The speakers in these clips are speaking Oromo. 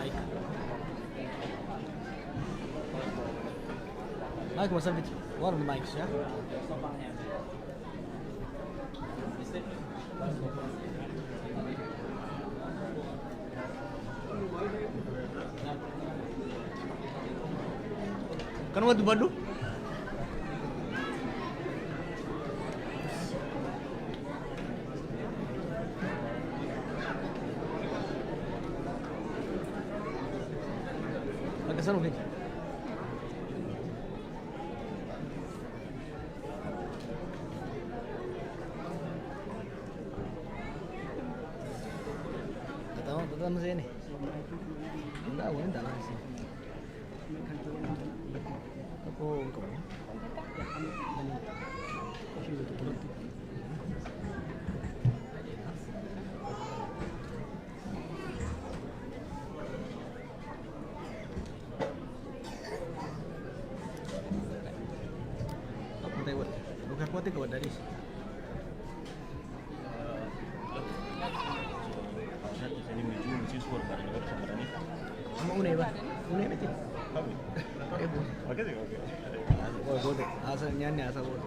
Mic. Mic was a bit one of the mics, yeah? Kanuma dubbadhu. Bakka san ofiiti. Tatama seene. Hundaa waliin taanaan isin. Tokko hin qabu. Akkuma ta'e godha. Yookaan akkumatti qabadha dhiisi. Amma unee bara. Unee miti. Booda haasa nyaanni haasa booda.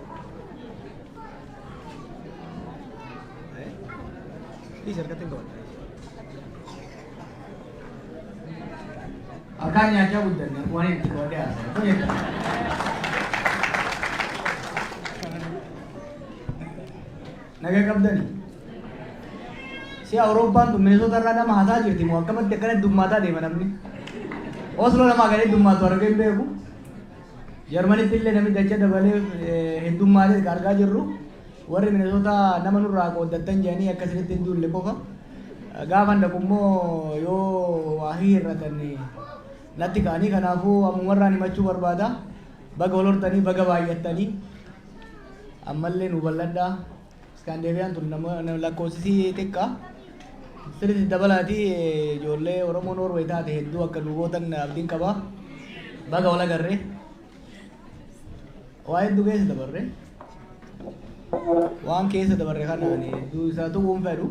Dhiisi harkatti hin qabadha. Harkaan nyaachaa guddanne waan itti qabadhee haasa'e. Kun jecha. Nagaa qabdani. Si Awurooppaan tun Minnesota irraa nama hataa jirti moo akkamatti akkana heddummataa deema namni? Oslo namaa kan heddummaatu argee hin beeku. Jarmanitti illee namni dacha dabalee heddummaatee kan argaa jirru. Warri Minnesota nama nurraa qooddattan jedhanii akkasinitti hin duulle qofa. Gaafan dhaqu immoo yoo waa hir'atan natti ka'anii, kanaafuu ammumarraan himachuu barbaada. Baga wal hortanii, baga baay'attanii, ammallee nu bal'adhaa. Iskaandeeviyaan tun nama lakkoofsisii xiqqaa. Sirriitti dabalaatii ijoollee Oromoo Noorweey taate hedduu akka nu gootan abdiin qaba. Baga wal agarree. Waa hedduu keessa dabarre. Waan keessa dabarre kanaan hedduu isaa tuquun fedhu.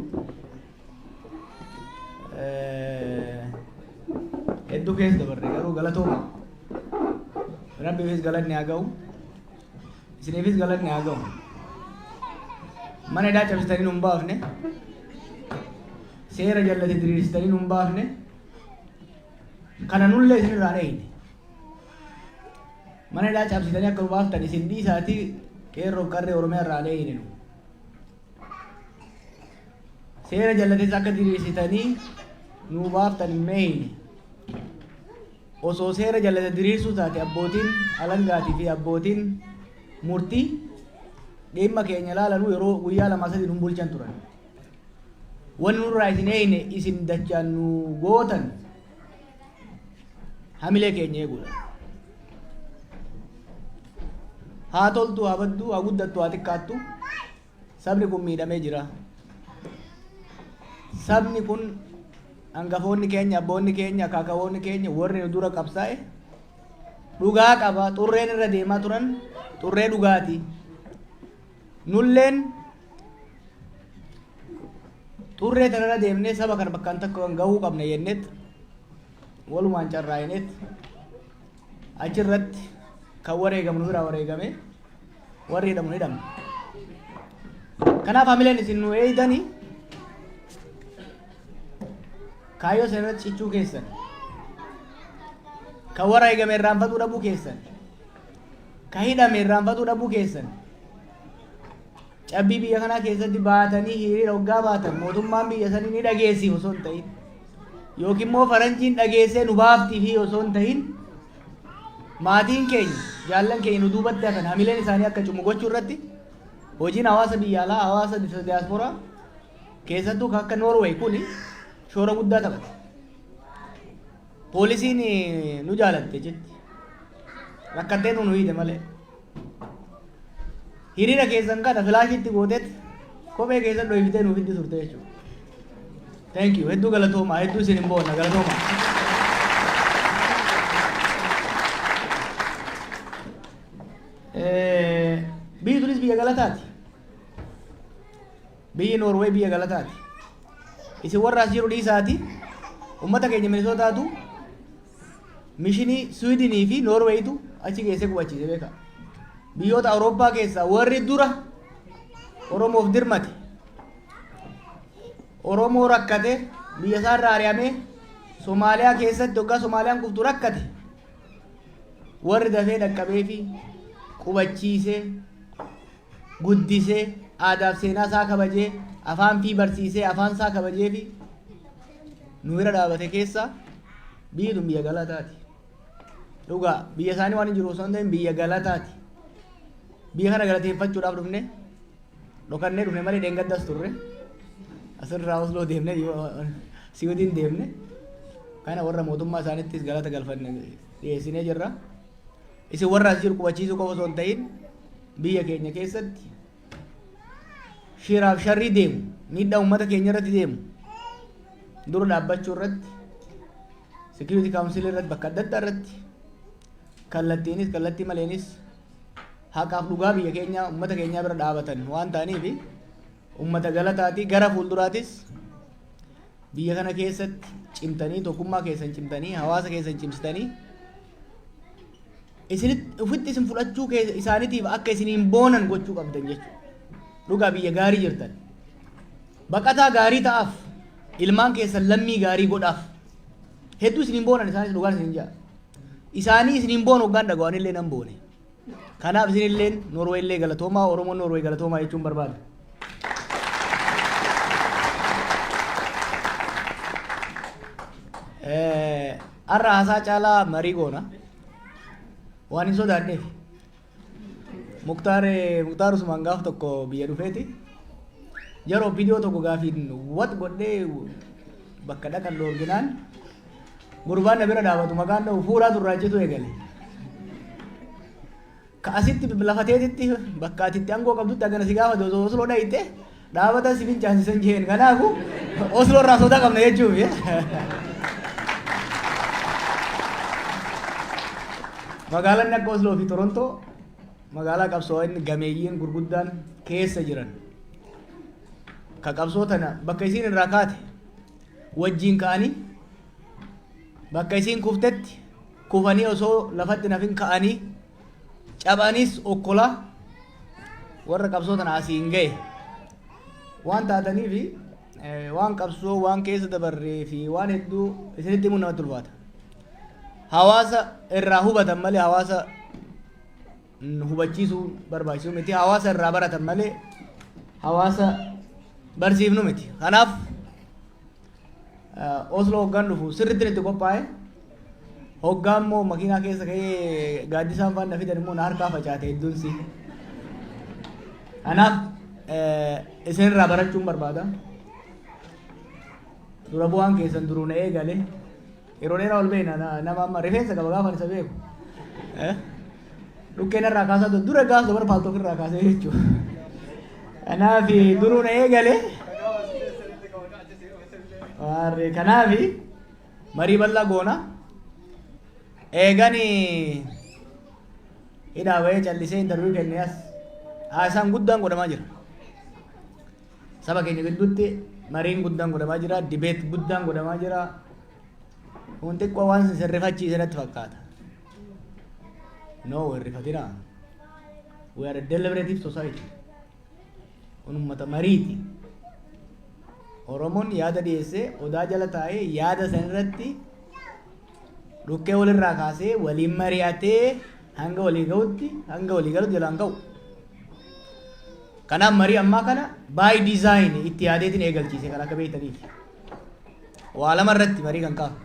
Hedduu keessa dabarre, garuu galatooma. Rabbiifis galanni haa ga'u. Isiniifis galanni haa ga'u. Mana hidhaa cabsitanii nu hin baafne. Seera jallate diriirsitanii nu hin baafne. Kana nullee isinirraa hin eegne. Mana hidhaa cabsitanii akka nu baaftan isin dhiisaatii qeerroof qarree Oromiyaa irraa hin eegne nu. Seera jallates akka diriirsitanii nu baaftan hin eegne. Osoo seera jallate diriirsuu taate, abbootiin alangaatii fi abbootiin murtii dhimma keenya ilaalanuu yeroo guyyaa lamaa sadii nun bulchan turan. Wanni nurraa isin eegne isin dachaan nu gootan hamilee keenya eeguudha. Haa toltu, haa baddu, haa guddattu, haa xiqqaattu, sabni kun miidhamee jira. Sabni kun, hangafoonni keenya, abboonni keenya, akaakawoonni keenya, warri nu dura qabsaa'e dhugaa qaba. Xurreen irra deemaa turan xurree dhugaati. Nulleen xurree tanarra deemnee saba kana bakkaan takka kan gahuu qabna jenneet walumaan carraa'ineet achirratti kan wareegamu nu biraa wareegame, warri hidhamu ni hidhamne. Kanaaf hamileen isin nu eeydanii kaayyoo sana irratti cichuu keessan, kan wareegame irraanfatuu dhabuu keessan, kan hidhame irraanfatuu dhabuu keessan, cabbii biyya kanaa keessatti baatanii hiriira hoggaa baatan mootummaan biyya sanii ni dhageessiif osoo hin ta'in, yookiin immoo faranjiin dhageessee nu baaftii fi osoo hin ta'in, maatiin keenya, jaallan keenya nu duubatti hafan hamileen isaanii akka cimu gochuu irratti hojiin hawaasa biyya alaa, hawaasa diyaasporaa, keessattuu kan akka Noorweey kuni shoora guddaa taphate. Poolisiin nu jaalatte jetti. Rakkattee nu hiite malee. Hiriira keessan kana filaashitti gooteet kophee keessan dhohifitee nuuf fiddi turte jechuudha. Thank you. Hedduu galatoomaa. Hedduu isin hin boonna. Galatoomaa. Biyyi tunis biyya galataati. Biyyi Noorweey biyya galataati. Isin warra as jiru dhiisaati, ummata keenya Minisootaatu mishinii Swiidinii fi Noorweeyitu achi geessee qubachiise beeka. Biyyoota Awurooppaa keessaa warri dura Oromoof dirmate, Oromoo rakkate, biyya isaa irraa ari'amee Somaaliyaa keessatti hoggaa Somaaliyaan kuftu rakkate, warri dafee dhaqqabee fi qubachiisee, guddisee, aadaaf seenaa isaa kabajee, afaan fi barsiisee, afaan isaa kabajee fi nu bira dhaabate keessaa biyyi tun biyya galataati. Dhugaa, biyya isaanii waan hin jiru osoo hin ta'in biyya galataati. Biyya kana galateeffachuudhaaf dhufne. Dhokannee dhufne malee dheengaddas turre. Asirraa Osloo deemne, Siwiidin deemne. Kana warra mootummaa isaaniittis galata galfanne dhiyeessinee jirra. Isin warra as jiru qubachiisuu qofa osoo hin ta'in, biyya keenya keessatti shiraaf sharrii deemu, miidhaa uummata keenya irratti deemu dura dhaabbachuu irratti, Security Council irratti, bakka adda addaa irratti kallattiinis kallattii maleenis haqaaf dhugaa biyya keenya, uummata keenyaa bira dhaabatan waan ta'aniif uummata galataati. Gara fuulduraatis biyya kana keessatti cimtanii, tokkummaa keessan cimtanii, hawaasa keessan cimsitanii, isinitti ufitti isin fudhachuu isaaniitiif akka isiniin boonan gochuu qabdan jechuudha. Dhugaa, biyya gaarii jirtan. Baqataa gaarii ta'aaf, ilmaan keessan lammii gaarii godhaaf. Hedduu isiniin boonan isaanis, dhugaan isiniin ja'a. Isaanii isiniin boonu hoggaan dhaga'u anillee nan boone. Kanaaf isinilleen Noorweeyillee galatoomaa, Oromoon Noorweey galatoomaa jechuun barbaada. Har'a haasaa caalaa marii goona. Waan hin sodaanneef. Muktaar Muktaar Usmaan gaaf tokko biyya dhufeeti. Yeroo viidiyoo tokko gaafiin wat godhee bakka dhaqan dhoorginaan, gurbaan na bira dhaabatu maqaan dha'u fuuraa durraachitu eegale. Ka asitti lafa teetitti, bakka ati itti aangoo qabdutti hagana si gaafate, osoo Osloo dhayite dhaabata si fincaansisan jeen. Kanaafu Osloo irraa sodaa qabna jechuuf. Magaalaan akka Osloo fi Torontoo magaalaa qabsoo inni gameeyyiin gurguddaan keessa jiran. Ka qabsoo tana bakka isiin irraa kaate wajjiin ka'anii, bakka isiin kuftetti kufanii, osoo lafatti nafin ka'anii, cabaniis okkolaa warra qabsoo tana asiin ga'e waan taataniif, waan qabsoo waan keessa dabarree fi waan hedduu isinitti himuun namatti ulfaata. Hawaasa irraa hubatan malee hawaasa hubachiisuu barbaachisu miti. Hawaasa irraa baratan malee hawaasa barsiifnu miti. Kanaaf Oslo hoggaan dhufu sirriitti itti qophaa'e. Hoggaa immoo makiinaa keessa ka'ee gaaddisaan faan na fidan immoo na harkaa facaate hedduun si. Kanaaf isinirraa barachuun barbaada. Dura bu'aan keessan duruu na eegale. Yeroo dheeraa ol beekna, nama amma rifeensa qaba gaafa isa beeku. Dhukkeen irraa kaasaa dura gaafa dabara Paltalk irraa kaasee jechuudha. Kanaaf duruu na eegale. Warri kanaaf marii bal'aa goona. Eegani hidhaa bahee callisee interview kennee as haasaan guddaan godhamaa jira. Saba keenya gidduutti mariin guddaan godhamaa jira, debate guddaan godhamaa jira. Kun xiqqoo waan sirrifachiise natti fakkaata. No, hirrifatina. We are a deliberative society. Kun uummata mariiti. Oromoon yaada dhiyeessee, odaa jala taa'ee, yaada san irratti dhukkee walirraa kaasee, waliin mari'atee, hanga walii ga'utti, hanga walii galutti jalaan ga'u. Kanaaf marii ammaa kana by design itti yaadeetiin eegalchiise kan akka beektaniif. Waa lama irratti marii kan kaafu.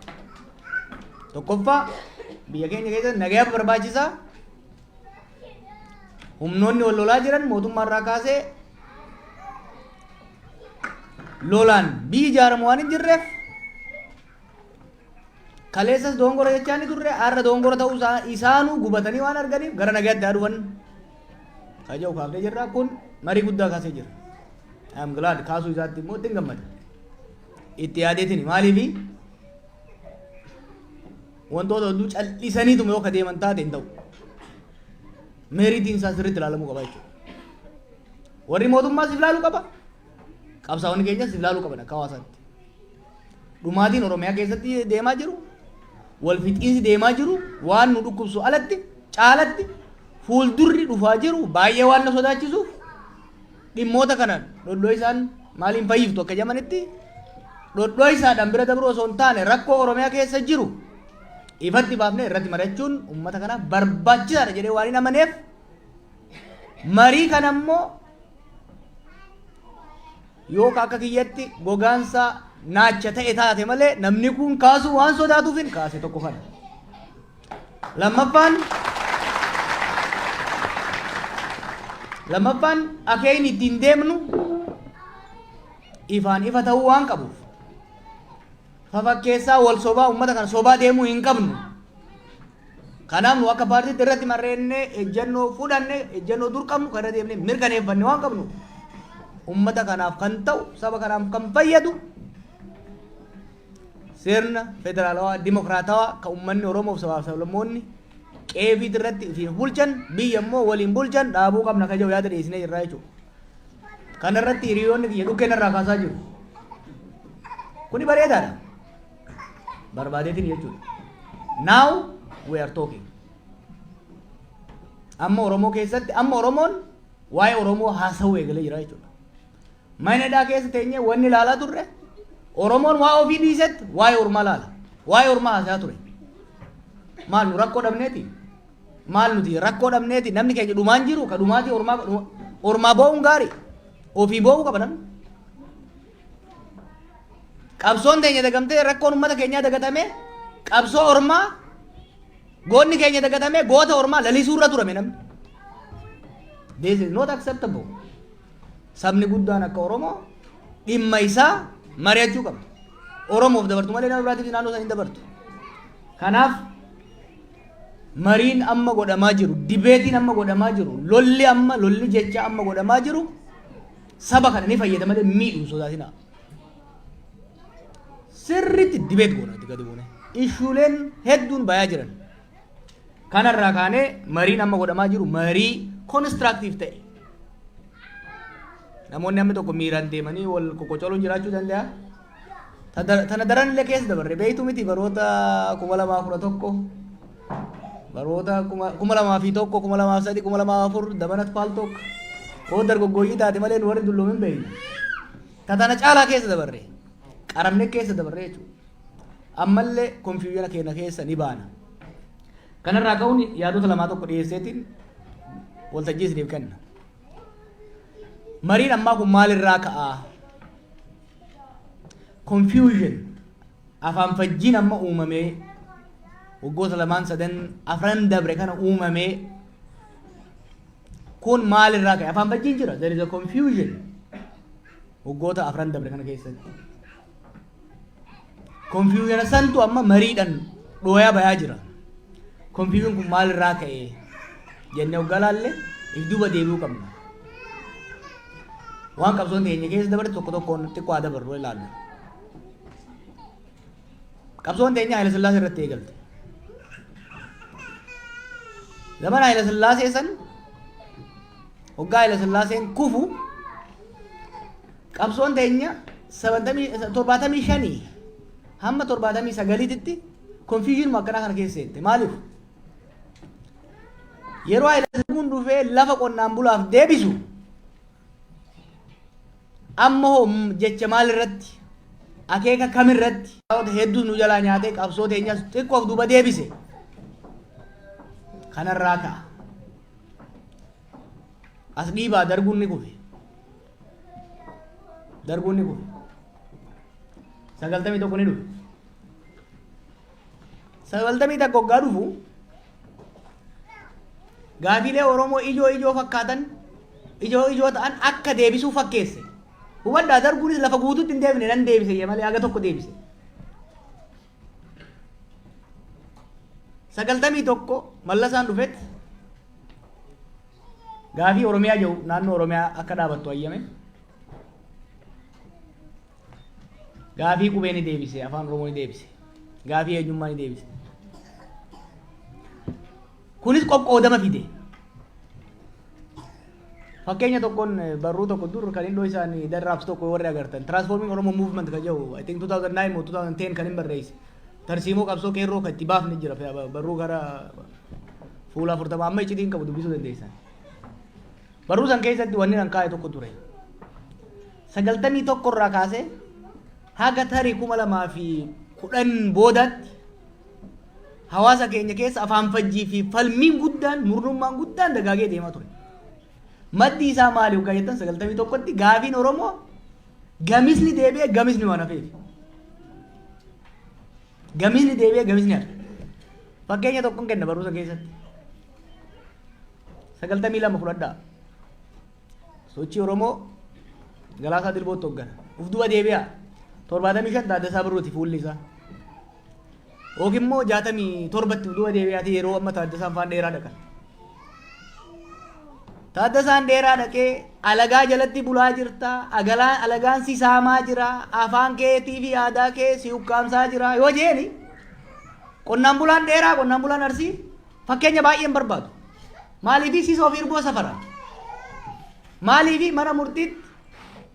Tokkoffaa, biyya keenya keessatti nagayaaf barbaachisaa. Humnoonni wal lolaa jiran mootummaa irraa kaasee lolaan biyyi ijaaramu waan hin jirreef, kaleessas dogongora jechaa ni turre, har'a dogongora ta'uu isaanuu gubatanii waan arganiif gara nagayaatti haa dhufan kaja'u kaafnee jirra. Kun marii guddaa kaasee jira. I am glad, kaasuu isaatti immoo ittiin gammada. Itti yaadeetini maaliifi wantoota hedduu cal'isaniituma yoo ka deeman taate hin ta'u. Meritiin isaa sirriitti ilaalamuu qaba jechuudha. Warri mootummaas ilaaluu qaba. Qabsaa'onni keenyas ilaaluu qaban akka hawaasaatti. Dhumaatiin Oromiyaa keessatti deemaa jiru, wal fixiinsi deemaa jiru waan nu dhukkubsu alatti caalatti fuuldurri dhufaa jiru baay'ee waan na sodaachisuuf, dhimmoota kana dhodhoo isaan maaliin fayyiftu akka jamanitti dhodhoo isaadhaan bira dabruu osoo hin taane, rakkoo Oromiyaa keessa jiru ifatti baafnee irratti mari'achuun uummata kanaaf barbaachisaadha jedhee waan hin amaneef, marii kana immoo yoo akka kiyyatti gogaansa naacha ta'e taate malee namni kun kaasuu waan sodaatuuf hin kaase tokko kana. Lammaffaan akeekni ittiin deemnu ifaan ifa ta'uu waan qabuuf, fafakkeessaa wal sobaa uummata kana sobaa deemuu hin qabnu. Kanaaf nu akka paartiitti irratti marreennee ejjennoo fudhanne, ejjennoo dur qabnu kan irra deemnee mirkaneeffanne waan qabnu, uummata kanaaf kan ta'u, saba kanaaf kan fayyadu, sirna federaalawaa dimokiraatawaa kan uummanni Oromoof sabaaf sablammoonni qeefiit irratti ofiin bulchan, biyya immoo waliin bulchan dhaabuu qabna kan jedhu yaada dhiyeessinee jirra jechuudha. Kana irratti hiriyoonni kiyya dhukkeen irraa kaasaa jiru. Kuni bareedaadha. Barbaadeetiin jechuudha. Now we are talking. Amma Oromoo keessatti, amma Oromoon waa'ee Oromoo haasawuu eegalee jira jechuudha. Mana hidhaa keessa teenyee wanni ilaalaa turre, Oromoon waa ofii dhiisetti waa'ee ormaa laala. Waa'ee ormaa haasaa ture. Maal nu rakkoo dhabneeti? Maal nuti rakkoo dhabneeti? Namni keenya dhumaan jiru ka dhumaatii ormaa ormaa boo'uun gaarii. Ofii boo'uu qaba namni. Qabsoon teenya dagamtee, rakkoon uummata keenyaa dagatamee, qabsoo ormaa, goonni keenya dagatamee, goota ormaa lalisuu irra turame namni. This is not acceptable. Sabni guddaan akka Oromoo dhimma isaa mari'achuu qaba. Oromoof dabartu malee nama biraatiif naannoo sana hin dabartu. Kanaaf mariin amma godhamaa jiru, debateiin amma godhamaa jiru, lolli amma lolli jecha amma godhamaa jiru saba kana ni fayyada malee miidhu hin sodaatinaa. Sirriitti debate goona itti gadi buune. Issueleen hedduun bayaa jiran. Kanarraa kaanee mariin amma godhamaa jiru marii constructive ta'e. Namoonni hammi tokko miiraan deemanii wal qoqqocoluun jiraachuu danda'a. Tana daran illee keessa dabarre beektu miti, baroota 2011, baroota 2001, 2003, 2004 dabanat Paltalk oo dargoggooyyii taate malee nu warri dulloomin beeknu. Tana caalaa keessa dabarre, qaramne keessa dabarre jechuudha. Ammallee confusion keenya keessa ni baana. Kanarraa ka'uun yaadota lamaa tokko dhiyeesseetiin waltajjii isiniif kenna. Mariin ammaa kun maalirraa ka'aa? Confusion, afaan fajjiin amma uumamee waggoota lamaan sadan afran dabre kana uumamee kun maalirraa ka'e? Afaan fajjiin jira. There is a confusion waggoota afran dabre kana keessatti. Confusion santu amma mariidhaan dhooyaa bayaa jira. Confusion kun maalirraa ka'e jennee waggaa laalle if duuba deebi'uu qabna. Waan qabsoon teenya keessa dabarte tokko tokkoon xiqqoo haa dabarru ilaallu. Qabsoon teenya Haayila Sillaasee irratti eegalte. Zamana Haayila Sillaasee san, waggaa Haayila Sillaaseen kufu, qabsoon teenya 75 hamma 79tti confusion akkanaa kana keessa seente. Maaliif? Yeroo Haayila Sillaaseen dhufee lafa qonnaan bulaaf deebisu, amma hoo jecha maal irratti, akeeka kam irratti hedduu nu jalaa nyaatee qabsoo teenyas xiqqoof duuba deebise. Kanarraa ka'a. As dhiibaa darguun ni kufe. Darguun ni kufe. 91 ni dhufe. 91 waggaa dhufu gaafiilee Oromoo ijoo ijoo fakkaatan, ijoo ijoo ta'an akka deebisuu fakkeesse. Hubadhaa, darguunis lafa guutuutti hin deebine, nan deebise malee haga tokko deebise. 91 Mallasaan dhufetti gaafii Oromiyaa jiru naannoo Oromiyaa akka dhaabattu hayyame. Gaafii qubee ni deebise, afaan Oromoo ni deebise. Gaafii eenyummaa ni deebise. Kunis qoqqoodama fide. Fakkeenya tokkoon, barruu tokko dur kan indoo isaan darraabsu tokko warri agartan, Transforming Oromo Movement kan jedhu, I think 2009 moo 2010 kan hin barreesse, tarsiimoo qabsoo qeerroo kan itti baafne jira. Barruu gara fuula 40 amma iccitiin qabu dubbisuu dandeessan. Barruu san keessatti wanni nan kaa'e tokko ture. 91 irraa kaasee haga tarii 2010 boodaatti hawaasa keenya keessa afaan fajjii fi falmiin guddaan, murnummaan guddaan dagaagee deemaa ture. Maddi isaa maali yookaan jettan, 91tti gaafiin Oromoo gamisni deebi'ee gamisni waan hafeef. Gamisni deebi'ee gamisni hafe. Fakkeenya tokkoon kenna barumsa keessatti. 92 fudhadhaa. Sochii Oromoo Galaasaa Dilbootti hooggana. Uf duba deebi'a. 75 Taaddasaa Birruuti fuulli isaa. Yookiin immoo 67tti uf duba deebi'aati, yeroo amma Taaddasaan faan dheeraa dhaqan. Taaddasaan dheeraa dhaqee alagaa jalatti bulaa jirta, alagaan si saamaa jira, afaan keetii fi aadaa kee si ukkaamsaa jira yoo jeeni, qonnaan bulaan dheeraa, qonnaan bulaan Arsii fakkeenya baay'een barbaadu. Maaliifi sisoo fi irboo safara. Maaliifi mana murtiitti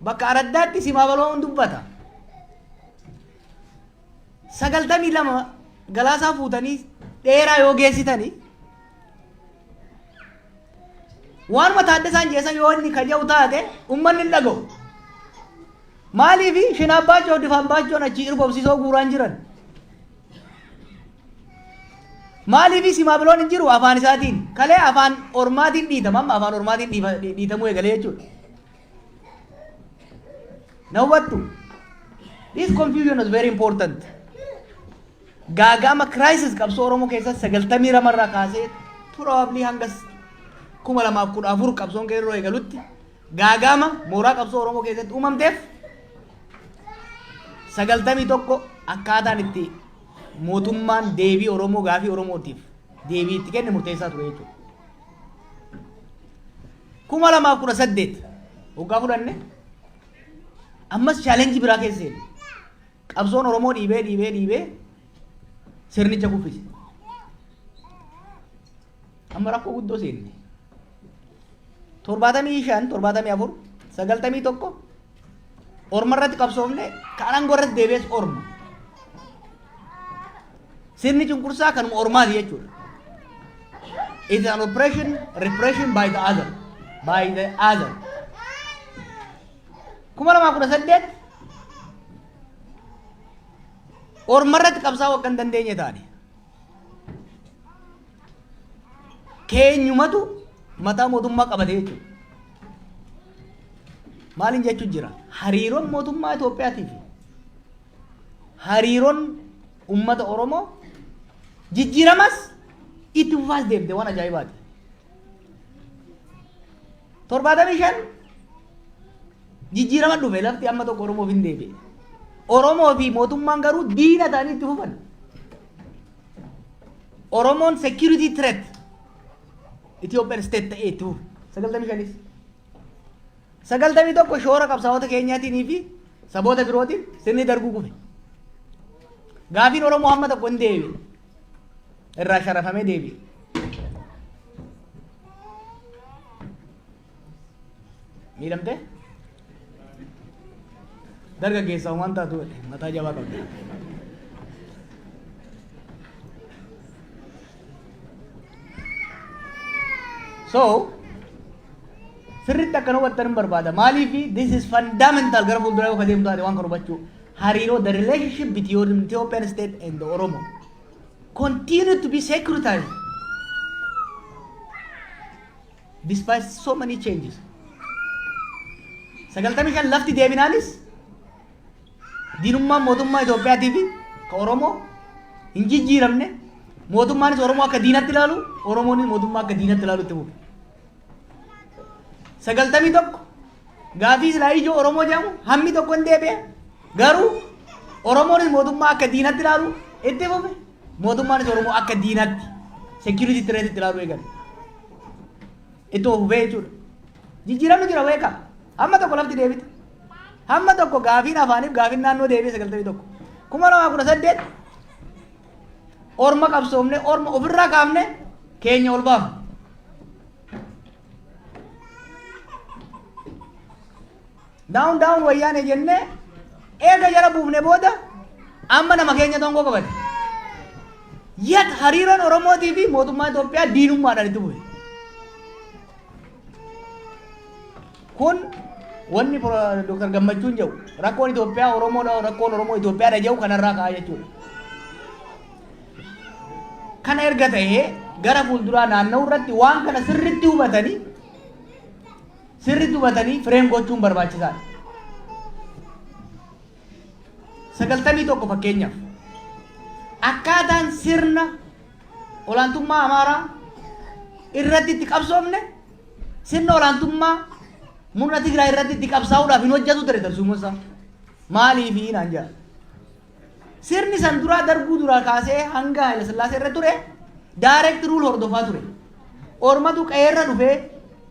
bakka araddaatti simaa baloo dubbata. 92 Galaasaa fuutanii dheeraa yoo geessitanii, waanuma Taaddasaan jeessan yoo inni kaja'u taate, ummanni hin dhaga'u. Maaliifi shinaabbaachoo difaanbaachoon achii irboobsisoo guuraan jiran. Maaliifi simaabiloon hin jiru afaan isaatiin. Kalee afaan ormaatiin dhiitama, amma afaan ormaatiin dhiitamuu eegalee jechuudha. Na hubattu? This confusion is very important. Gaaga'ama, crisis qabsoo Oromoo keessatti 92rraa kaasee probably hanga 2014 qabsoon qeerroo eegalutti gaaga'ama mooraa qabsoo Oromoo keessatti uumamteef, 91 akkaataan itti mootummaan deebii Oromoo, gaafii Oromootiif deebii itti kenne murteessaa ture jechuudha. 2018 waggaa fudhanne, ammas challenge biraa keessa seenne. Qabsoon Oromoo dhiibee dhiibee dhiibee sirnicha kuffise. Amma rakkoo guddoo seenne. 75, 74, 91 orma irratti qabsoofne, kan aangoo irratti deebi'es orma. Sirni cunqursaa kanuma ormaati jechuudha. It is an oppression, repression by the other. By the other. 2018 orma irratti qabsaa'uu akka hin dandeenye taane. Keenyumatu mataa mootummaa qabate jechuudha. Maaliin jechuun jira? Hariiroon mootummaa Itoophiyaatii fi hariiroon uummata Oromoo jijjiiramas itti fufaas deemte, waan ajaa'ibaati. 75 jijjiirama dhufe, lafti amma tokko Oromoof hin deebi'e. Oromoo fi mootummaan garuu diina ta'anii itti fufan. Oromoon security threat Ethiopian state ta'ee itti fufe. 95s. 91 shoora qabsaa'ota keenyaatiin fi saboota birootiin sirni darbuu kufe. Gaafiin Oromoo hamma tokko hin deebi'e. Irraa sharafamee deebi'e. Miidhamtee? Dargaggeessa waan taatu mataa jabaa qabda. So, sirriitti akka hubattan hin barbaada. Maaliif this is fundamental gara fuulduraa yoo deemtu taate waan kana hubachuu. Hariiroo, the relationship between Ethiopian state and the Oromo continue to be securitized despite so many changes. 95 lafti deebinaanis diinummaan mootummaa Itoophiyaatii fi ka Oromoo hin jijjiiramne. Mootummaanis Oromoo akka diinatti ilaalu, Oromoonis mootummaa akka diinatti ilaalu itti fufe. 91 gaafii silaa ijoo Oromoo jedhamu hammi tokko hin deebi'e, garuu Oromoonis mootummaa akka diinatti ilaalu itti fufe, mootummaanis Oromoo akka diinatti, security threat itti ilaalu eegale. Itti fufee jechuudha. Jijjiiramni jira, beekaa. Hamma tokko lafti deebite. Hamma tokko gaafiin afaaniif gaafiin naannoo deebi'e 91. 2018 orma qabsoomne, orma ofirraa kaafne, keenya ol baafne. Down down Wayyaanee jennee eega jala buufne booda amma nama keenya aangoo qabate. Yet hariiroon Oromootii fi mootummaa Itoophiyaa diinummaadhaan itti bu'e. Kun wanni Dr. Gammachuun jedhu, rakkoon Itoophiyaa Oromoodha, rakkoon Oromoo Itoophiyaadha jedhu kanarraa ka'a jechuudha. Kana erga ta'ee, gara fuulduraa naanna'uu irratti waan kana sirritti hubatanii frame gochuun barbaachisaadha. 91 fakkeenyaaf, akkaataan sirna olaantummaa Amaaraa irratti itti qabsoofne sirna olaantummaa murna Tigraay irratti itti qabsaa'uudhaaf hin hojjetu ture tarsuumoon isaa. Maaliifi naan jedha. Sirni san duraa, Darguu duraa kaasee hanga Haayila Sillaasee irra ture, direct rule hordofaa ture. Ormatu qe'eerra dhufee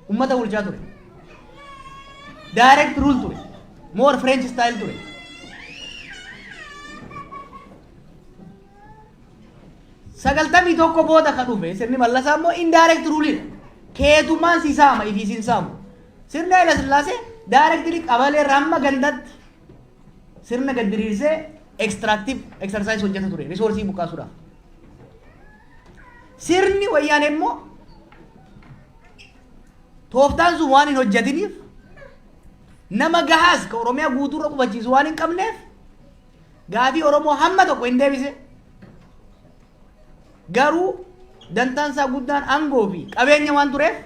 ummata bulchaa ture. Direct rule ture. More French style ture. 91 booda ka dhufe sirni Mallasaa immoo indirect ruleidha. Keetummaan si saama, ifii sin saamu. Sirni Haayila Sillaasee directly qabalee hamma gandatti sirna gad diriirsee extractive exercise hojjeta ture resource buqqaasuudhaaf. Sirni Wayyaanee immoo tooftaan sun waan hin hojjetiniif, nama gahaas ka Oromiyaa guutuurra qubachiisu waan hin qabneef, gaafii Oromoo hamma tokko hin deebise. Garuu dantaan isaa guddaan aangoo fi qabeenya waan tureef,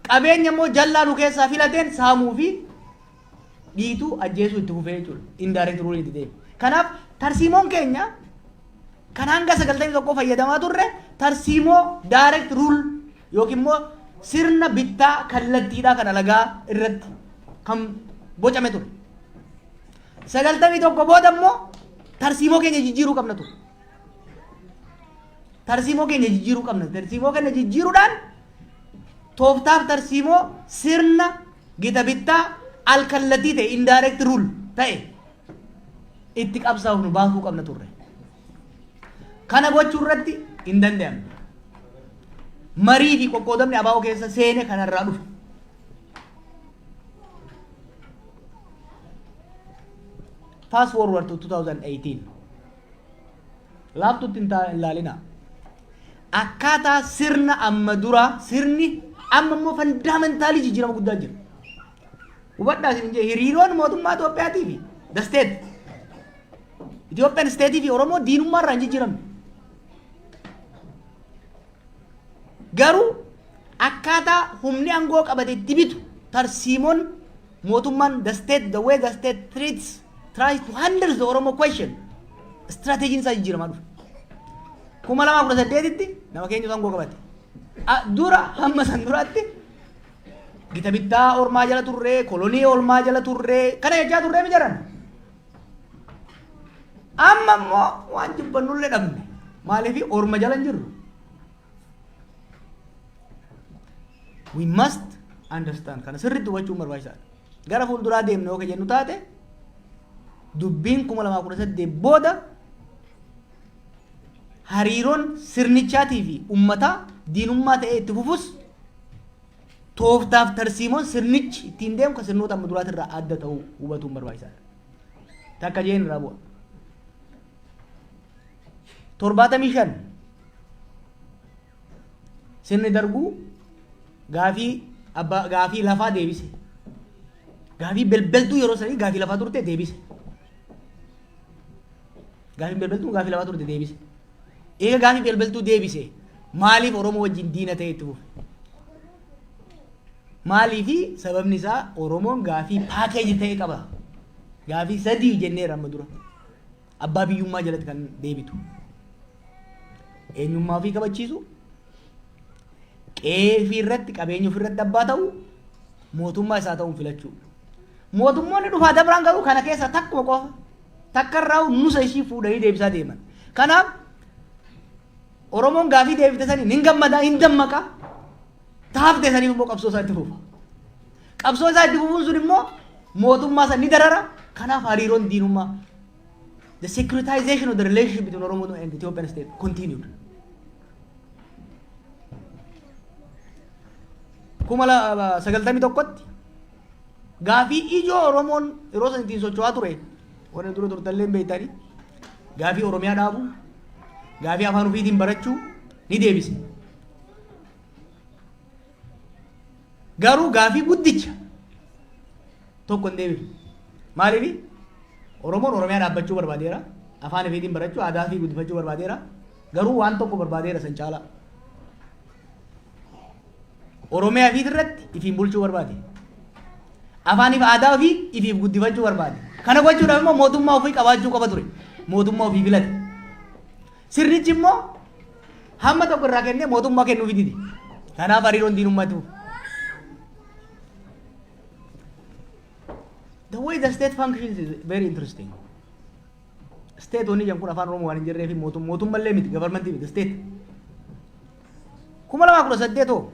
qabeenya immoo jallaa nu keessaa filateen saamuu fi dhiituu, ajjeesuu itti fufee jechuudha. Indirect rule itti deema. Kanaaf tarsiimoon keenya kan hanga 91 fayyadamaa turre tarsiimoo direct rule yookiin immoo sirna bittaa kallattiidhaa kan alagaa irratti kan bocame ture. 91 booda immoo tarsiimoo keenya jijjiiruu qabna ture. Tarsiimoo keenya jijjiiruu qabna. Tarsiimoo keenya jijjiiruudhaan tooftaaf tarsiimoo sirna gita bittaa alkallattii ta'e, indirect rule ta'e, itti qabsaa'uuf nu baasuu qabna turre. Kana gochuu irratti hin danda'amne. Marii fi qoqqoodamni ABO keessa seene kanarraa dhufe. Fast forward to 2018. Laaftutti hin ilaalina. Akkaataa sirna amma dura, sirni amma immoo fundamentally jijjiirama guddaa jira. Hubadhaa isin jee, hiriiroon mootummaa Itoophiyaatii fi the state, Ethiopian state fi Oromoo diinummaa irraa hin jijjiiramne. Garuu akkaataa humni aangoo qabate itti bitu, tarsiimoon mootummaan, the state, the way the state treats, tries to handle the Oromo question, strateejiin isaa jijjiiramaa dhufe. 2018tti nama keenyatu aangoo qabate. Dura hamma san duraatti gita bittaa ormaa jala turree, kolonii ormaa jala turree, kana jechaa turree mi jiran. Amma immoo waan jibbannullee dhabne. Maaliif? Orma jala hin jirru. We must understand, kana sirriitti hubachuun barbaachisaadha. Gara fuulduraa deemne yoo jennu taate, dubbiin 2018 booda hariiroon sirnichaatii fi uummataa diinummaa ta'ee itti fufus, tooftaaf tarsiimoon sirnichi ittiin deemu kan sirnoota amma duraatirraa adda ta'uu hubatuun barbaachisaadha. Takka jeen irraa bu'a. 75 sirni Darbuu gaafii abbaa, gaafii lafaa deebise. Gaafii belbeltuu yeroo sanii gaafii lafaa turte deebise. Gaafii belbeltuu gaafii lafaa turte deebise. Eega gaafii belbeltuu deebise, maaliif Oromoo wajjin diina ta'e itti fufe? Maaliifi? Sababni isaa Oromoon gaafii package ta'e qaba. Gaafii sadii jenneera amma dura. Abbaa biyyummaa jalatti kan deebitu. Eenyummaa ofii kabachiisu, qe'ee ofii irratti, qabeenya ofii irratti abbaa ta'u, mootummaa isaa ta'uun filachuu. Mootummoonni dhufaa dabraan garuu kana keessa takkuma qofa, takka irraa nusa ishii fuudhanii deebisaa deeman. Kanaaf Oromoon gaafii deebifte sanii hin gammadaa, hin dammaqa. Taafte saniif immoo qabsoo isaa itti fufa. Qabsoo isaa itti fufuun sun immoo mootummaa san ni darara. Kanaaf hariiroon diinummaa, the securitization of the relationship between Oromo and Ethiopian state continued. 91tti Gaafii ijoo Oromoon yeroo san ittiin socho'aa ture, warri dura turtallee hin beektanii, gaafii Oromiyaa dhaabu, gaafii afaan ofiitiin barachuu ni deebise. Garuu gaafii guddicha tokko hin deebifne. Maaliif? Oromoon Oromiyaa dhaabbachuu barbaadeera. Afaan ofiitiin barachuu, aadaa ofii guddifachuu barbaadeera. Garuu waan tokko barbaadeera san caalaa. Oromiyaa ofiit irratti ifiin bulchuu barbaade. Afaaniif aadaa ofii ifiif guddifachuu barbaade. Kana gochuudhaaf immoo mootummaa ofii qabaachuu qaba ture. Mootummaa ofii filate. Sirnichi immoo hamma tokko irraa kennee mootummaa kennuufi dide. Kanaaf hariiroon diinummaa itti fufe. The way the state functions is very interesting. State wanni jedhan kun Afaan Oromoo waan hin jirree fi mootummallee miti, governmentii miti, state. 2018 hoo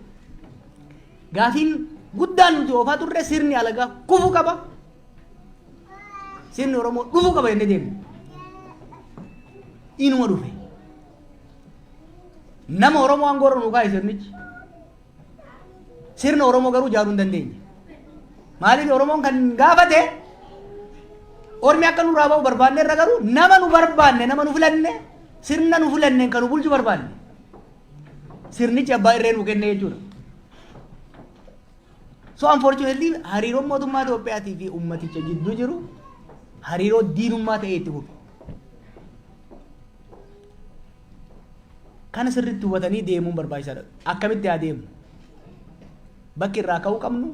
gaafiin guddaan nuti oofaa turre sirni alagaa kufuu qaba. Sirni Oromoo dhufuu qaba jennee deemne. Inuma dhufe. Nama Oromoo aangoo irra nu kaa'e sirnichi. Sirna Oromoo garuu ijaaruu hin dandeenye. Maaliif? Oromoon kan gaafate ormi akka nurraa ba'u barbaanne irra, garuu nama nu barbaanne, nama nu filanne, sirna nu filanne kan nu bulchu barbaanne. Sirnichi abbaa irree nu kenne jechuudha. So unfortunately, hariiroon mootummaa Itoophiyaatii fi ummaticha gidduu jiru hariiroo diinummaa ta'ee itti fufe. Kana sirriitti hubatanii deemuun barbaachisaadha. Akkamitti haa deemnu? Bakki irraa ka'uu qabnu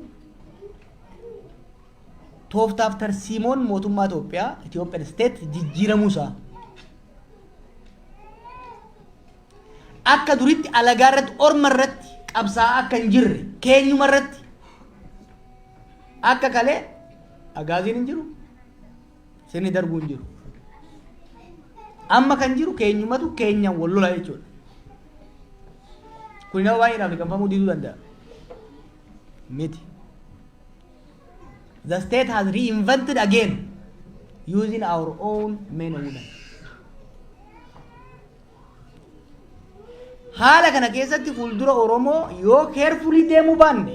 tooftaaf tarsiimoon mootummaa Itoophiyaa, Ethiopian state, jijjiiramuu isaa. Akka duritti alagaa irratti, orma irratti qabsaa'aa akka hin jirre, keenyuma irratti akka kalee agaaziin hin jiru, sirni darbuu hin jiru. Amma kan jiru keenyumatu keenyaan wal lola jechuudha. Kun nama baay'eedhaaf liqamfamuu diduu danda'a. Miti. The state has reinvented again using our own men and women. Haala kana keessatti fuuldura Oromoo yoo carefully deemuu baanne,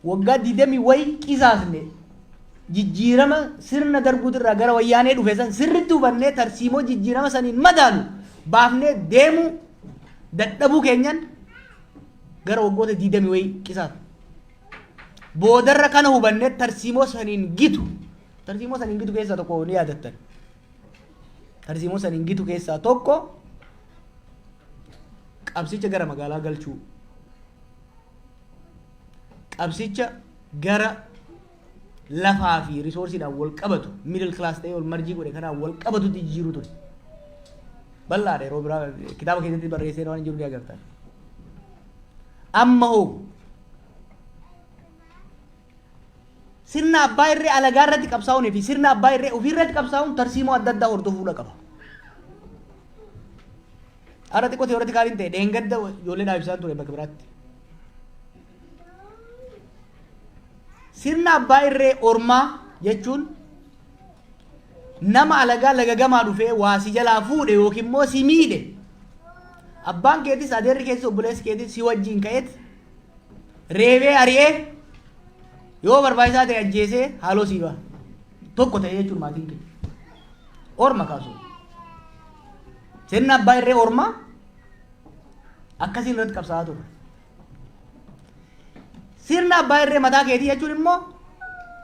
waggaa 20 wayi qisaasne. Jijjiirama sirna Darguutirraa gara Wayyaanee dhufe san sirritti hubannee tarsiimoo jijjiirama saniin madaalu baafnee deemuu dadhabuu keenyan gara waggoota 20 wayi qisaasne. Boodarra kana hubannee tarsiimoo saniin gitu keessaa tokko ni yaadattan. Tarsiimoo saniin gitu keessaa tokko qabsicha gara magaalaa galchuu. Qabsicha gara lafaa fi resourceiidhaan wal qabatu, middle class ta'ee wal merge godhe kanaan wal qabatutti jijjiiruu ture. Bal'aadha, yeroo biraa kitaaba keessatti barreessee waan jiru ni agartan. Amma hoo sirna abbaa irree alagaa irratti qabsaa'uunii fi sirna abbaa irree ofii irratti qabsaa'uun tarsiimoo adda addaa hordofuudha qaba. Har'a xiqqoo theoreticaliin ta'e, dheengadda ijoollee dhaabsisaan ture bakka biraatti. Sirna abbaa irree ormaa jechuun nama alagaa laga gamaa dhufee waa si jalaa fuudhe yookiin immoo si miidhe, abbaan keetis, adeerri keetis, obboleessi keetis si wajjin ka'eet reebee, ari'ee, yoo barbaachisaa ta'e ajjeesee haaloo sii ba'a. Tokko ta'e jechuun maatiin kee. Orma kaasu. Sirna abbaa irree ormaa akkasiin irratti qabsaa'aa ture. Sirna abbaa irree mataa keetii jechuun immoo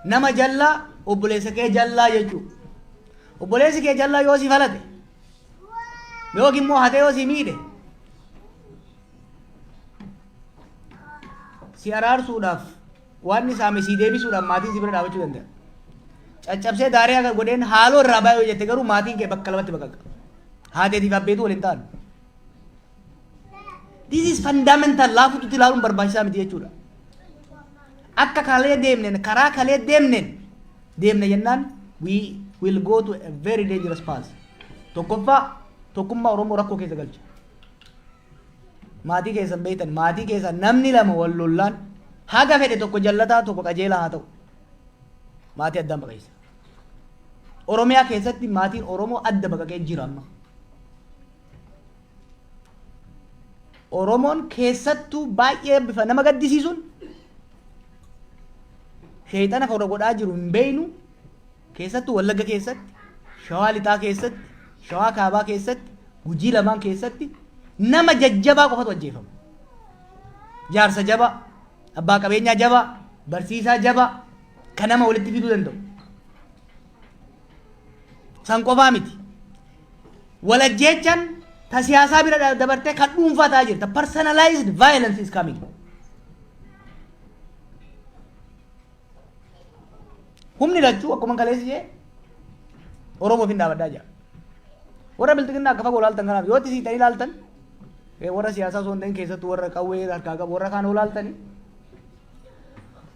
nama jallaa, obboleessa kee jallaa jechuudha. Obboleessi kee jallaa yoo si falate yookiin immoo hatee yoo si miidhe, si araarsuudhaaf, waan inni saame si deebisuudhaaf maatiin si bira dhaabachuu danda'a. Caccabsee daaree akka godheen haaloo irraa baay'ee yoo jette garuu maatiin kee bakka lamatti baqaqa. Haateetiif abbeetu waliin ta'an. This is fundamental, laafututti ilaaluun barbaachisaa miti jechuudha. Akka kalee deemneen, karaa kalee deemneen deemne jennaan, we will go to a very dangerous path. Tokkoffaa, tokkummaa Oromoo rakkoo keessa galcha. Maatii keessan beektan, maatii keessan namni lama wal lollaan haga fedhe tokko jallataa, tokko qajeelaa haa ta'u. Maatii addaan baqeessa. Oromiyaa keessatti maatiin Oromoo adda baqaqee jira amma. Oromoon keessattuu baay'ee bifa nama gaddisiisuun sheexana kana godhaa jiru hin beeynu. Keessattuu Wallagga keessatti, Shawaa Lixaa keessatti, Shawaa Kaabaa keessatti, Gujii lamaan keessatti nama jajjabaa qofatu ajjeefama. Jaarsa jabaa, abbaa qabeenyaa jabaa, barsiisaa jabaa kan nama walitti fiduu danda'u. San qofaa miti. Walajjeechaan ta siyaasaa bira dabartee kan dhuunfaa ta'aa jirta. Personalized violence is coming. Humni lachuu akkuma kaleessi jee Oromoof hin dhaabadhaa jira. Warra bilxiginnaa akka fagoo ilaaltan kanaaf yoo itti siitanii ilaaltan, warra siyaasaa osoo hin ta'in keessattuu warra qawwee harkaa qabu, warra kaan ilaaltani,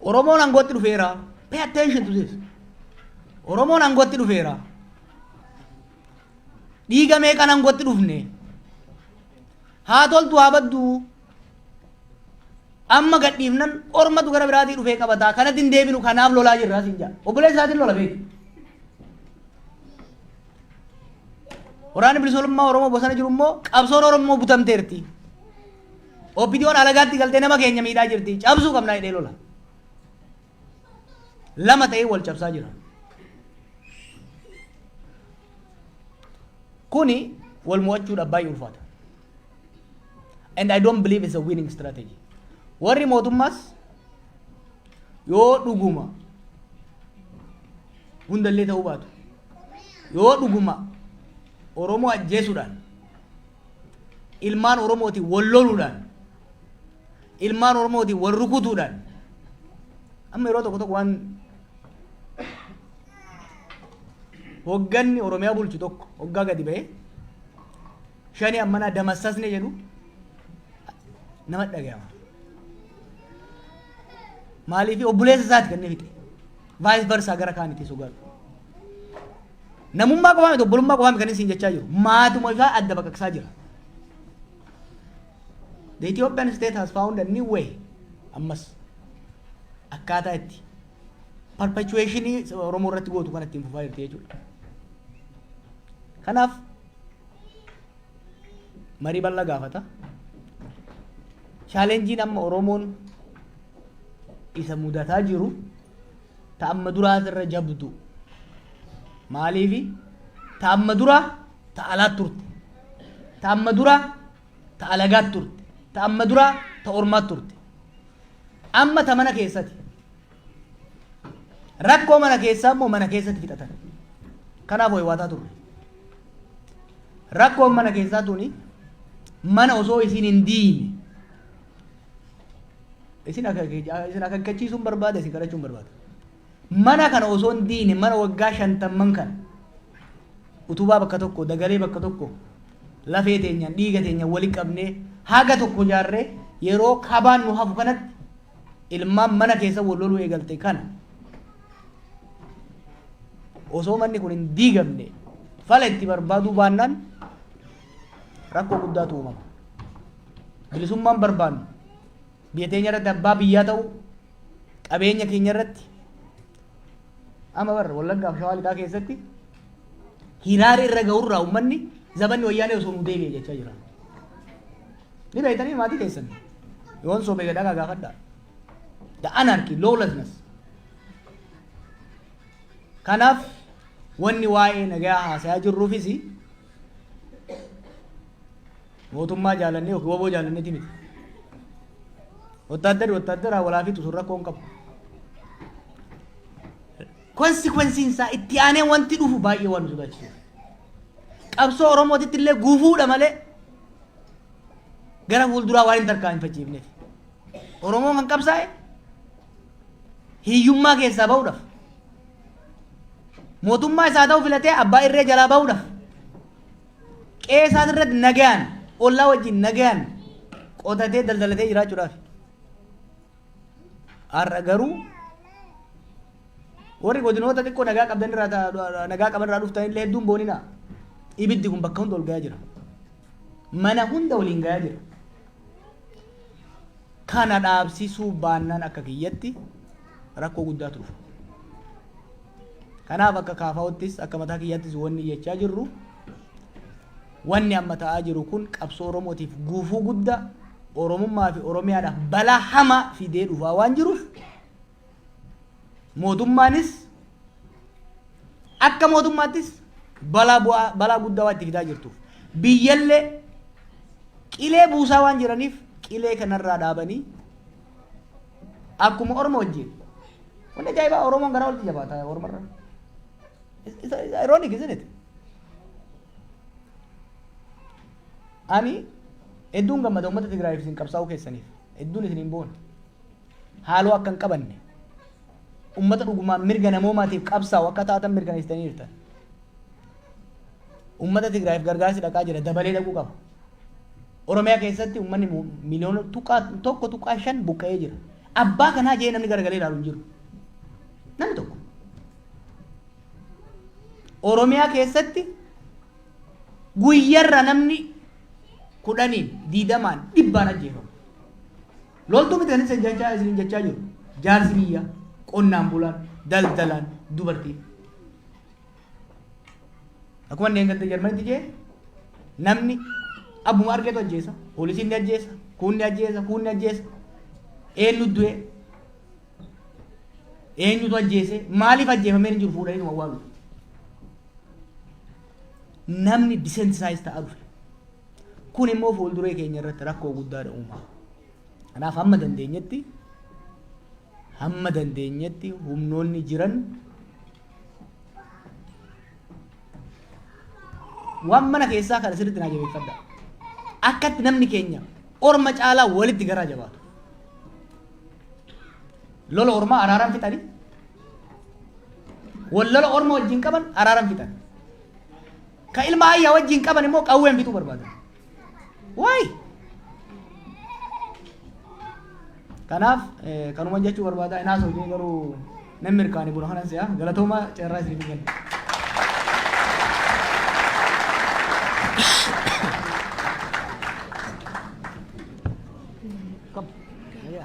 Oromoon aangootti dhufeera. Pay attention to this. Oromoon aangootti dhufeera. Dhiiga meeqan aangootti dhufne? Haa toltu haa badduu. Amma gadhiifnan ormatu gara biraatii dhufee qabataa. Kanatti hin deebinu, kanaaf lolaa jirra siin jedha. Obboleessa isaatiin lola beeku. Waraanni bilisummaa Oromoo bosona jiru immoo qabsoon Oromoo butamteerti. OPDOn alagaatti galtee nama keenya miidhaa jirti. Cabsuu qabnaa jedhee lola. Lama ta'ee wal cabsaa jira. Kuni wal mo'achuudhaaf baay'ee ulfaata. And I don't believe it's a winning strategy. Warri mootummaas yoo dhuguma hundallee ta'uu baatu, yoo dhuguma Oromoo ajjeesuudhaan, ilmaan Oromootiin wal loluudhaan, ilmaan Oromootiin wal rukutuudhaan, amma yeroo tokko tokko waan hogganni Oromiyaa bulchu tokko hoggaa gadi ba'ee shani ammanaa damassasne jedhu nama dhaga'ama. Maaliif? Obboleessa isaati kan inni fixe. Vice versa gara kaanitti sogaadhu. Namummaa qofaa miti, obbolummaa qofaa miti kan inni siin jechaa jiru. Maatuma isaa adda baqaqsaa jira. The Ethiopian state has found a new way ammas akkaataa itti perpetuationii Oromoo irratti gootu kan ittiin fufaa jirti jechuudha. Kanaaf marii bal'aa gaafata. Challengeiin amma Oromoon isa mudataa jiru ta amma duraatirra jabdu. Maaliifi? Ta amma duraa ta alaat turte. Ta amma duraa ta alagaat turte. Ta amma duraa ta ormaat turte. Amma ta mana keessati. Rakkoo mana keessaa immoo mana keessatti fixatan. Kanaaf hoywaataa turre. Rakkoon mana keessaa tuni mana osoo isin hin diine, isin akeekkachiisuun barbaada, isin kadhachuun barbaada. Mana kana osoo hin diine, mana waggaa 50n kana utubaa bakka tokko, dagalee bakka tokko, lafee teenyaan, dhiiga teenyaan walitti qabnee haga tokko ijaarree, yeroo kabaan nu hafu kanatti ilmaan mana keessa wal loluu eegalte kana osoo manni kun hin diigamne fala itti barbaaduu baannaan rakkoo guddaatu uumama. Bilisummaan barbaannu, biyya teenya irratti abbaa biyyaa ta'uu, qabeenya keenya irratti, amma barra Wallaggaa fi Shawaa Lixaa keessatti hiraara irra ga'urraa uummanni zabanni wayyaanee osoo nu deebi'e jechaa jira. Ni beektanii maatii keessan. Yoon soobee gadhaa gaafadhaa. The anarchy, lawlessness. Kanaaf wanni waa'ee nagaa haasayaa jirruufis mootummaa jaalannee yookiin woboo jaalanneeti miti. Wottaaddari wottaaddaraa walaa fixu sun rakkoo hin qabu. Consequenceiin isaa itti aanee wanti dhufu baay'ee waan nu sodaachisuuf. Qabsoo Oromootitti illee gufuudha malee gara fuulduraa waan hin tarkaanfachiifneef. Oromoon kan qabsaa'e hiyyummaa keessaa ba'uudhaaf. Mootummaa isaa ta'u filatee abbaa irree jalaa ba'uudhaaf. Qe'ee isaa irratti nagayaan, ollaa wajjin nagayaan qotatee daldalatee jiraachuudhaaf. Har'a garuu warri godinoota xiqqoo nagaa qabdan irraa, nagaa qaban irraa dhuftan illee hedduun boonina. Ibiddi kun bakka hunda ol gahaa jira. Mana hunda waliin gahaa jira. Kana dhaabsisuu baannaan akka kiyyatti rakkoo guddaatu dhufa. Kanaaf akka kaafaa'uttis, akka mataa kiyyaattis wanni jechaa jirru, wanni amma ta'aa jiru kun qabsoo Oromootiif gufuu guddaa. Oromummaa fi Oromiyaadhaaf balaa hamaa fidee dhufaa waan jiruuf mootummaanis akka mootummaattis balaa bu'aa balaa guddaa waan itti fidaa jirtuuf biyyallee qilee buusaa waan jiraniif qilee kanarraa dhaabanii akkuma Orma wajjin. Wanni ajaa'ibaa Oromoon garaa walitti jabaata Ormarra. It's ironic, isn't it? Ani hedduun gammada uummata Tigraayiif isin qabsaa'uu keessaniif, hedduun isiniin boona. Haaloo akka hin qabanne, uummata dhugumaan mirga namoomaatiif qabsaa'u akka taatan mirkaneessitanii jirtan. Uummata Tigraayiif gargaarsi dhaqaa jira, dabalee dhaquu qaba. Oromiyaa keessatti uummanni miliyoona tuqaa 1.5 buqqa'ee jira. Abbaa kanaa jee namni garagalee ilaalu hin jiru. Namni tokko. Oromiyaa keessatti guyyarra namni 10n, 20n, 100n ajjeefamu. Loltuu miti kan isin jechaa jiru. Jaarsi biyyaa, qonnaan bulaan, daldalaan, dubartiin. Akkuma inni eeggatte Jarmanitti jee, namni abbuma argeetu ajjeesa. Poolisiin ni ajjeesa, kuun ni ajjeesa, kuun ni ajjeesa. Eenyu du'e? Eenyutu ajjeese? Maaliif ajjeefamee hin jiru? Fuudhanii numa awwaalu. Namni desensitize ta'aa dhufe. Kun immoo fuulduree keenya irratti rakkoo guddaadha uuma. Kanaaf hamma dandeenyetti humnoonni jiran waan mana keessaa kana sirriitti naa jabeeffadha. Akkatti namni keenya orma caalaa walitti garaa jabaatu. Lola ormaa araaraan fixanii, wal lola orma wajjin qaban araaraan fixan. Ka ilma ayyaa wajjin qaban immoo qawween fixuu barbaadan. Waay! Kanaaf kanuma jechuu barbaada. Inaas hojii garuu nan mirkaane buna kanan si'a. Galatooma, carraa isiniif kenna. Come. Yeah.